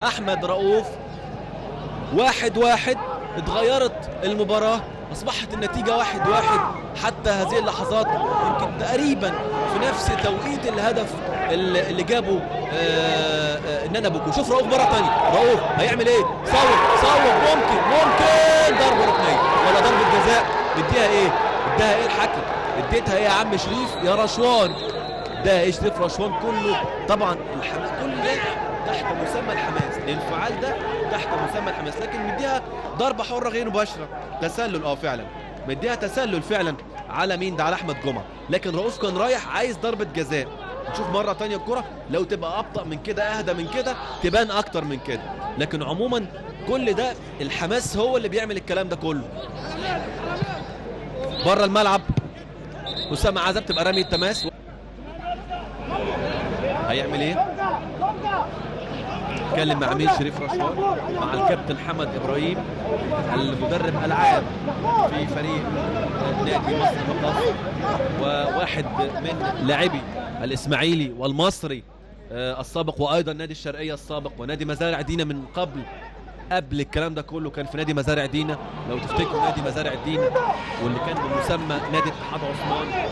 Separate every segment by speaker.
Speaker 1: احمد رؤوف. 1-1. اتغيرت المباراة، اصبحت النتيجة 1-1 حتى هذه اللحظات، يمكن تقريبا في نفس توقيت الهدف اللي جابه نانا بوكو. شوف رؤوف مرة ثانية، رؤوف هيعمل ايه؟ صوب صوب، ممكن ممكن ضربة ركنية ولا ضربة جزاء؟ مديها ايه؟ اداها ايه الحكم؟ اديتها ايه يا عم شريف يا رشوان؟ ده ايه شريف رشوان كله طبعا الحماس، كل ده تحت مسمى الحماس، الانفعال ده تحت مسمى الحماس، لكن مديها ضربه حره غير مباشرة، تسلل. فعلا مديها تسلل فعلا على مين ده؟ على احمد جمعه. لكن رؤوف كان رايح عايز ضربه جزاء. نشوف مرة ثانية الكره، لو تبقى ابطا من كده، اهدى من كده، تبان اكتر من كده. لكن عموما كل ده الحماس هو اللي بيعمل الكلام ده كله. بره الملعب اسامة عزب، تبقى رمي التماس. هيعمل ايه؟ اتكلم مع مين؟ شريف رشوان، مع الكابتن حمد ابراهيم المدرب العام في فريق نادي مصر المقاصة، وواحد من لاعبي الاسماعيلي والمصري السابق، وايضا نادي الشرقية السابق، ونادي مزارع دينا من قبل الكلام ده كله كان في نادي مزارع دينا، لو تفتكروا نادي مزارع دينا واللي كان بمسمى نادي اتحاد عثمان.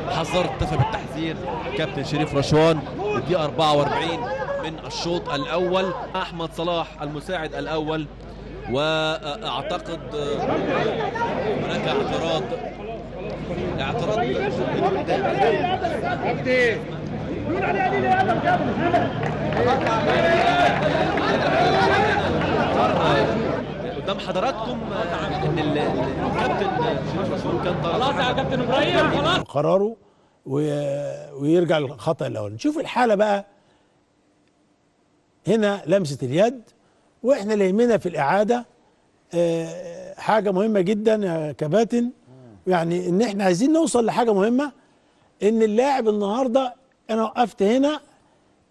Speaker 1: حذر، اكتفى بالتحذير كابتن شريف رشوان. الدقيقة 44 من الشوط الأول، أحمد صلاح المساعد الأول، وأعتقد هناك اعتراض قدام حضراتكم ان الكابتن شريف رشوان كان
Speaker 2: خلاص يا كابتن ابراهيم، خلاص
Speaker 3: قراره ويرجع للخطأ الاول. نشوف الحالة بقى هنا، لمسه اليد، واحنا اللي يهمنا في الاعادة حاجة مهمة جدا يا كباتن، يعني ان احنا عايزين نوصل لحاجة مهمة، ان اللاعب النهارده انا وقفت هنا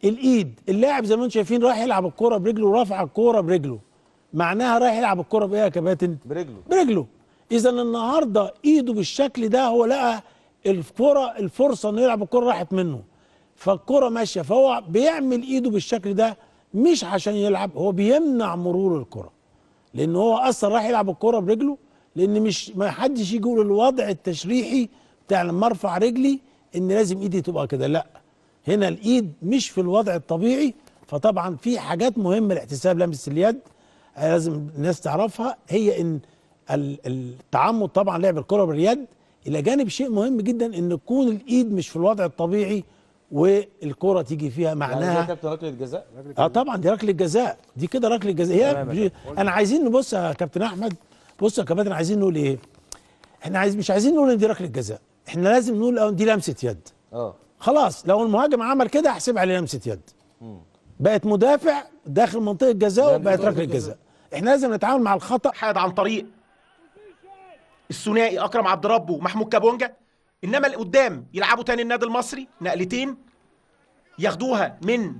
Speaker 3: الايد، اللاعب زي ما انتم شايفين رايح يلعب الكورة برجله، ورافع الكورة برجله، معناها رايح يلعب الكورة بايه يا كباتن؟
Speaker 4: برجله.
Speaker 3: برجله. اذا النهارده ايده بالشكل ده، هو لقى الكورة، الفرصة انه يلعب الكورة راحت منه، فالكوره ماشية، فهو بيعمل ايده بالشكل ده مش عشان يلعب، هو بيمنع مرور الكره، لان هو اصلا راح يلعب الكورة برجله، لان مش ما حدش يجي يقول الوضع التشريحي بتاع لما ارفع رجلي ان لازم ايدي تبقى كده، لا، هنا الايد مش في الوضع الطبيعي. فطبعا في حاجات مهمة لاحتساب لمسه اليد لازم الناس تعرفها، هي ان التعمد طبعا لعب الكره باليد، الى جانب شيء مهم جدا ان تكون الايد مش في الوضع الطبيعي والكره تيجي فيها، معناها
Speaker 4: يعني كابتن ركلة جزاء.
Speaker 3: طبعا دي ركلة جزاء، دي كده ركلة جزاء. هي انا عايزين نبص يا كابتن احمد، بص يا كابتن، عايزين نقول ايه؟ احنا مش عايزين نقول ان دي ركلة جزاء، احنا لازم نقول دي لمسه يد. خلاص، لو المهاجم عمل كده احسب عليه لمسه يد. بقت مدافع داخل منطقة جزاء وبقت ركلة جزاء. احنا لازم نتعامل مع الخطأ.
Speaker 5: حاد عن طريق الثنائي اكرم عبد ربه ومحمود كابونجا، انما اللي قدام يلعبوا تاني النادي المصري نقلتين ياخدوها من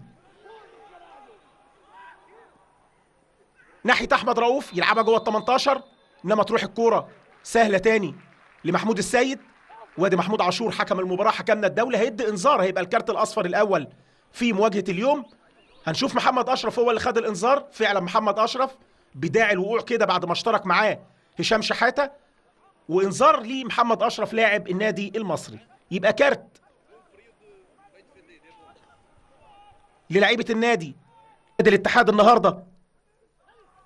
Speaker 5: ناحية احمد رؤوف، يلعبها جوه ال 18، انما تروح الكورة سهلة تاني لمحمود السيد. وادي محمود عاشور حكم المباراة، حكمنا الدولة، هيدي انذار، هيبقى الكارت الاصفر الاول في مواجهة اليوم. هنشوف محمد اشرف هو اللي خد الانذار فعلا، محمد اشرف بداعي الوقوع كده بعد ما اشترك معاه هشام شحاته، وانذار لمحمد اشرف لاعب النادي المصري. يبقى كارت للاعيبه النادي. نادي الاتحاد النهارده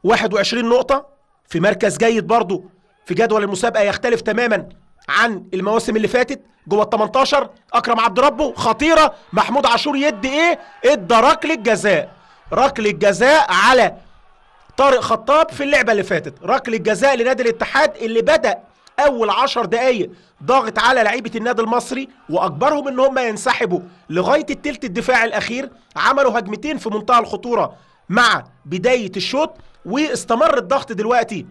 Speaker 5: 21 نقطة، في مركز جيد برضه في جدول المسابقة، يختلف تماما عن المواسم اللي فاتت. جوه ال 18 اكرم عبد ربه، خطيرة، محمود عاشور يدي ايه؟ ادى ركلة جزاء، ركلة جزاء على طارق خطاب في اللعبة اللي فاتت، ركلة جزاء لنادي الاتحاد اللي بدا اول 10 دقائق ضاغط على لعيبة النادي المصري واجبرهم ان هم ينسحبوا لغاية الثلث الدفاعي الاخير. عملوا هجمتين في منتهى الخطورة مع بداية الشوط، واستمر الضغط دلوقتي،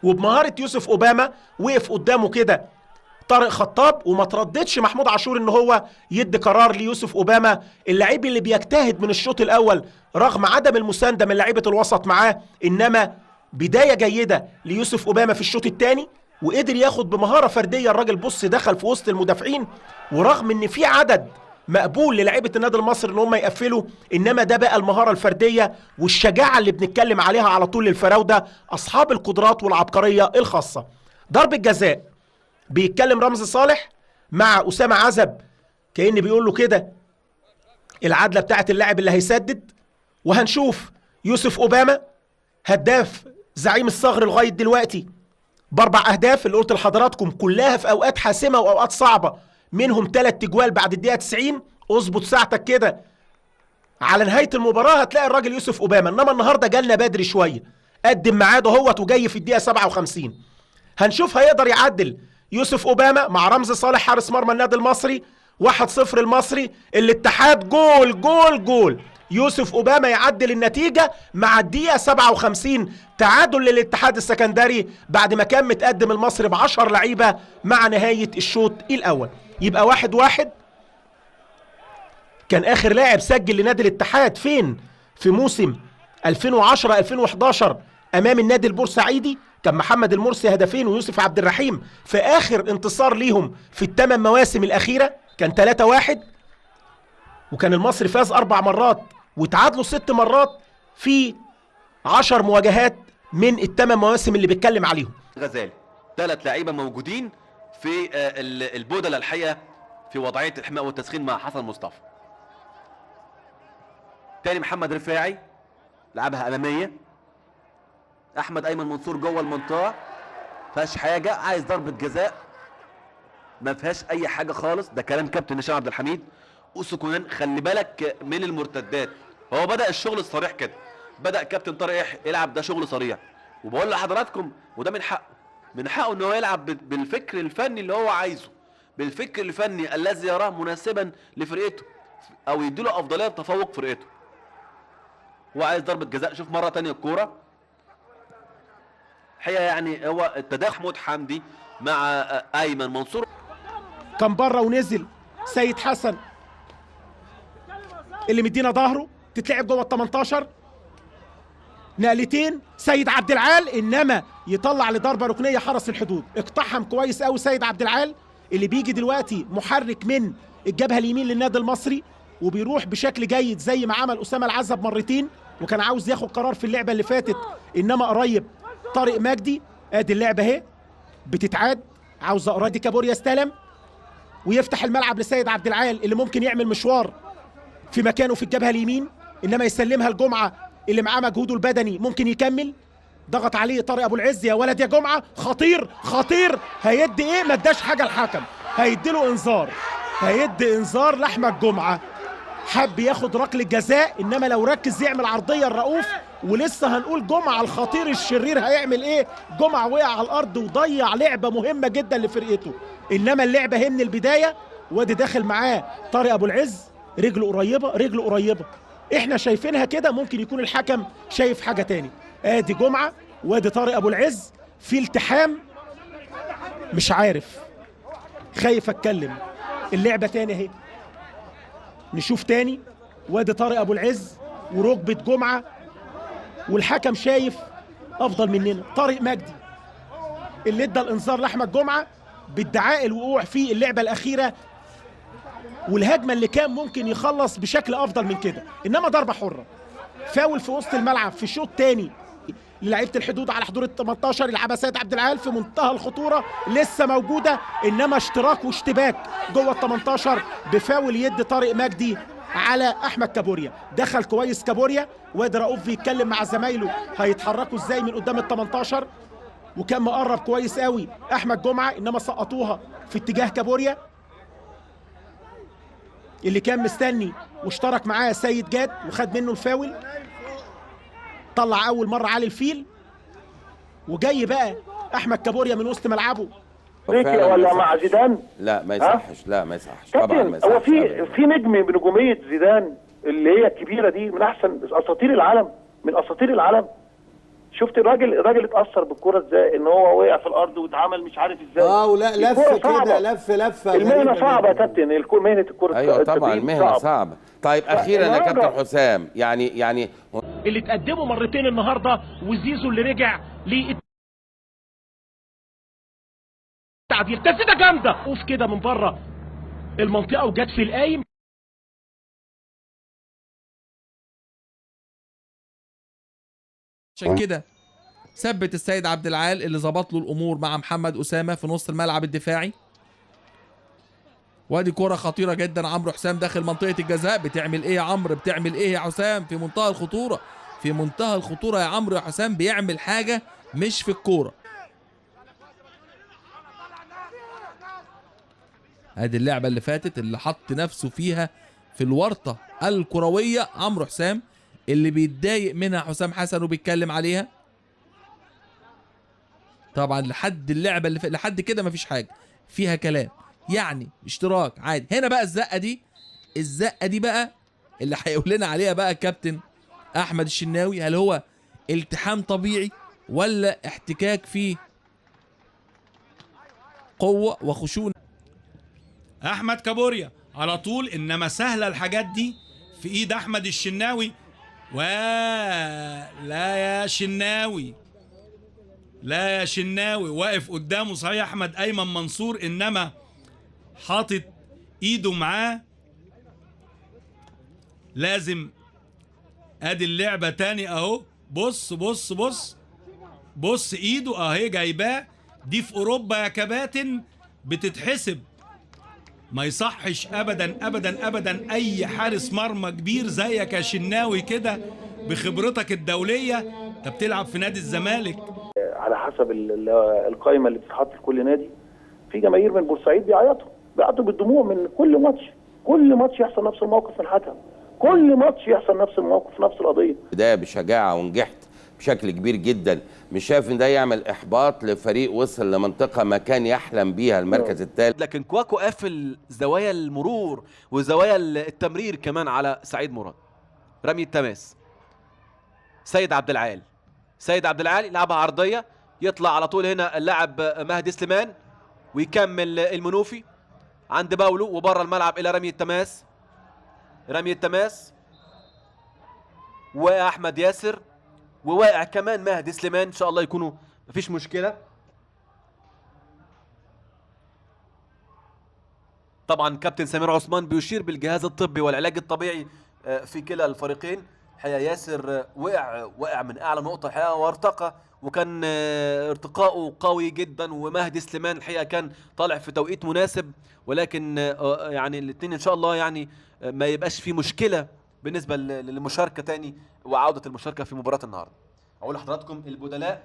Speaker 5: وبمهاره يوسف اوباما وقف قدامه كده طارق خطاب، وما ترددش محمود عاشور ان هو يدي قرار ليوسف اوباما، اللعيب اللي بيجتهد من الشوط الاول رغم عدم المساندة من لعيبة الوسط معاه، انما بداية جيدة ليوسف اوباما في الشوط الثاني، وقدر ياخد بمهارة فردية. الراجل بص دخل في وسط المدافعين، ورغم ان في عدد مقبول للاعيبه النادي المصري ان هم يقفلوا، انما ده بقى المهارة الفردية والشجاعة اللي بنتكلم عليها على طول للفراوده اصحاب القدرات والعبقريه الخاصة. ضربه جزاء، بيتكلم رمزي صالح مع اسامة عزب كأن بيقول له كده العدله بتاعت اللاعب اللي هيسدد. وهنشوف يوسف اوباما هداف زعيم الصغر لغاية دلوقتي ب4 اهداف اللي قلت لحضراتكم كلها في اوقات حاسمة واوقات صعبة، منهم 3 تجوال بعد الدقيقة 90. اظبط ساعتك كده على نهاية المباراة هتلاقي الراجل يوسف اوباما. انما النهارده جالنا بدري شوية، قدم ميعاده اهوت وجاي في الدقيقة 57. هنشوف هيقدر يعدل يوسف اوباما مع رمزي صالح حارس مرمى النادي المصري. 1-0 المصري، الاتحاد جول جول جول. يوسف اوباما يعدل النتيجة مع الدقيقة 57، تعادل للاتحاد السكندري بعد ما كان متقدم المصري ب10 لعيبة مع نهاية الشوط الاول. يبقى 1-1. كان اخر لاعب سجل لنادي الاتحاد فين؟ في موسم 2010 2011 امام النادي البورسعيدي، كان محمد المرسي هدفين ويوسف عبد الرحيم في اخر انتصار ليهم في ال8 مواسم الاخيرة، كان 3-1. وكان المصري فاز 4 مرات وتعادلوا 6 مرات في 10 مواجهات من ال8 مواسم اللي بيتكلم عليهم.
Speaker 1: غزالي 3 لعيبة موجودين في البودلة الحقيقة في وضعية الاحماء والتسخين مع حسن مصطفى. تاني محمد رفاعي لعبها امامية، احمد ايمن منصور جوه المنطقة، فيهاش حاجة، عايز ضربه جزاء ما فيهاش اي حاجة خالص. ده كلام كابتن هشام عبد الحميد. اوسو كونان خلي بالك من المرتدات، هو بدا الشغل الصريح كده، بدا كابتن طارق يلعب ده شغل صريح. وبقول لحضراتكم وده من حقه، من حقه ان هو يلعب بالفكر الفني اللي هو عايزه، بالفكر الفني الذي يراه مناسبا لفرقته او يديله افضلية بتفوق فرقته. هو عايز ضربه جزاء. شوف مرة ثانية الكورة الحقيقة، يعني هو التداخل محمود حمدي مع ايمن منصور
Speaker 5: كان بره ونزل سيد حسن اللي مدينا ظهره، تتلعب جوه ال 18، نقلتين سيد عبد العال، انما يطلع لضربه ركنيه حرس الحدود. اقتحم كويس قوي سيد عبد العال اللي بيجي دلوقتي محرك من الجبهة اليمين للنادي المصري، وبيروح بشكل جيد زي ما عمل اسامة العزب مرتين، وكان عاوز ياخد قرار في اللعبة اللي فاتت انما قريب طارق مجدي. ادي اللعبة اهي بتتعاد، عاوز اقرادي كابوريا استلم ويفتح الملعب لسيد عبد العال اللي ممكن يعمل مشوار في مكانه في الجبهة اليمين، انما يسلمها الجمعة اللي معاه مجهوده البدني ممكن يكمل. ضغط عليه طارق ابو العز، يا ولد يا جمعه، خطير خطير، هيدي ايه؟ ما اداش حاجة الحكم، هيدي له انذار، هيدي انذار لاحمد جمعه. حب ياخد ركلة جزاء، انما لو ركز يعمل عرضية الرؤوف. ولسه هنقول جمعه الخطير الشرير هيعمل ايه. جمعه وقع على الارض وضيع لعبه مهمة جدا لفرقته، انما اللعبة هي من البداية. وادي داخل معاه طارق ابو العز، رجله قريبه، رجله قريبه، احنا شايفينها كده، ممكن يكون الحكم شايف حاجة تاني. ادي جمعه وادي طارق ابو العز في التحام، مش عارف، خايف اتكلم. اللعبة تاني اهي، نشوف تاني. وادي طارق ابو العز وركبه جمعه، والحكم شايف افضل مننا. طارق مجدي اللي ادى الانذار لاحمد جمعه بادعاء الوقوع في اللعبة الاخيرة والهجمه اللي كان ممكن يخلص بشكل افضل من كده، انما ضربه حره، فاول في وسط الملعب في شوط تاني لعيبة الحدود على حضور ال 18، يلعبها سيد عبد العال في منتهى الخطورة، لسه موجودة، انما اشتراك واشتباك جوه ال 18 بفاول يد طارق مجدي على احمد كابوريا. دخل كويس كابوريا، وادي رؤوف بيتكلم مع زمايله هيتحركوا ازاي من قدام ال 18، وكان مقرب كويس قوي احمد جمعه، انما سقطوها في اتجاه كابوريا اللي كان مستني واشترك معاه سيد جاد وخد منه الفاول. طلع اول مرة علي الفيل، وجاي بقى احمد كابوريا من وسط ملعبه.
Speaker 4: ولا مع زيدان؟
Speaker 6: لا ما يصحش، لا ما يصحش طبعا، ما يصحش.
Speaker 4: هو في نجم بنجوميه زيدان اللي هي الكبيرة دي، من احسن اساطير العالم، من اساطير العالم. شفت الراجل اتاثر بالكورة ازاي، ان هو وقع في الارض واتعمل مش عارف ازاي.
Speaker 7: ولا لف كده، لف لفه.
Speaker 4: المهنة صعبة يا كابتن، مهنة الكورة.
Speaker 6: ايوه طبعا المهنة صعبة. طيب اخيرا يا كابتن حسام، يعني
Speaker 5: اللي تقدمه مرتين النهارده، وزيزو اللي رجع للتعديل، تسديده جامدة وقف كده من بره المنطقة وجت في القايم.
Speaker 8: عشان كده ثبت السيد عبد العال اللي ظبط له الامور مع محمد اسامة في نص الملعب الدفاعي. وادي كرة خطيرة جدا، عمرو حسام داخل منطقة الجزاء، بتعمل ايه يا عمرو؟ بتعمل ايه يا حسام؟ في منتهى الخطورة، في منتهى الخطورة يا عمرو يا حسام، بيعمل حاجة مش في الكورة. ادي اللعبة اللي فاتت اللي حط نفسه فيها في الورطة الكروية عمرو حسام، اللي بيتضايق منها حسام حسن وبيتكلم عليها. طبعا لحد اللعبة اللي لحد كده مفيش حاجة فيها كلام، يعني اشتراك عادي. هنا بقى الزقة دي، الزقة دي بقى اللي هيقول لنا عليها بقى الكابتن أحمد الشناوي، هل هو التحام طبيعي ولا احتكاك فيه قوة وخشونة؟
Speaker 9: أحمد كابوريا على طول، إنما سهلة الحاجات دي في إيد أحمد الشناوي. ولا يا شناوي، لا يا شناوي، واقف قدامه صحيح أحمد أيمن منصور، إنما حاطط إيده معاه. لازم ادي اللعبة تاني اهو، بص بص بص بص ايده اهي جايباه. دي في اوروبا يا كباتن بتتحسب، ما يصحش ابدا ابدا ابدا اي حارس مرمى كبير زيك يا شناوي كده بخبرتك الدولية، انت بتلعب في نادي الزمالك.
Speaker 4: على حسب القائمة اللي بتتحط لكل نادي، في جماهير من بورسعيد بيعيطوا، بيعيطوا بالدموع من كل ماتش، كل ماتش يحصل نفس الموقف من الحكم، كل ماتش يحصل نفس الموقف نفس القضية.
Speaker 6: بداية بشجاعة ونجحت بشكل كبير جدا، مش شايف ان ده يعمل احباط لفريق وصل لمنطقه ما كان يحلم بيها المركز الثالث؟
Speaker 1: لكن كواكو قافل زوايا المرور وزوايا التمرير كمان على سعيد مراد. رمي التماس، سيد عبد العال، سيد عبد العال يلعبها عرضية، يطلع على طول هنا اللاعب مهدي سليمان ويكمل المنوفي عند باولو وبره الملعب الى رمي التماس. رمي التماس واحمد ياسر وواقع كمان مهدي سليمان، ان شاء الله يكونوا مفيش مشكلة. طبعا كابتن سمير عثمان بيشير بالجهاز الطبي والعلاج الطبيعي في كلا الفريقين. الحقيقة ياسر وقع من اعلى نقطة الحقيقة وارتقى، وكان ارتقاؤه قوي جدا، ومهدي سليمان الحقيقة كان طالع في توقيت مناسب، ولكن يعني الاثنين ان شاء الله يعني ما يبقاش في مشكلة بالنسبة للمشاركة تاني وعوده المشاركة في مباراة النهارده. اقول لحضراتكم البدلاء،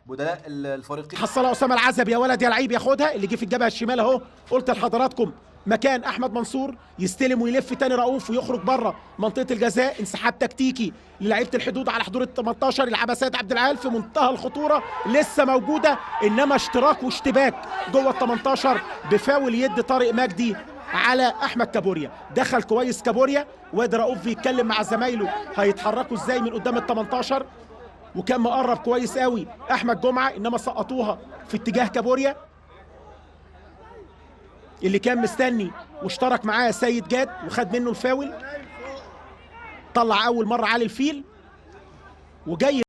Speaker 1: بدلاء الفريقين.
Speaker 5: حصلها اسامة العزب يا ولد يا لعيب، ياخدها اللي جه في الجبهة الشمال اهو. قلت لحضراتكم مكان احمد منصور، يستلم ويلف تاني رؤوف ويخرج بره منطقة الجزاء. انسحاب تكتيكي للعيبة الحدود على حضور ال 18، يلعبها سيد عبد العال في منتهى الخطورة، لسه موجودة، انما اشتراك واشتباك جوه ال 18 بفاول يد طارق مجدي على احمد كابوريا. دخل كويس كابوريا، وادي رؤوف بيتكلم مع زمايله هيتحركوا ازاي من قدام ال 18، وكان مقرب كويس قوي احمد جمعه، انما سقطوها في اتجاه كابوريا اللي كان مستني واشترك معاه سيد جاد وخد منه الفاول. طلع اول مرة علي الفيل وجاي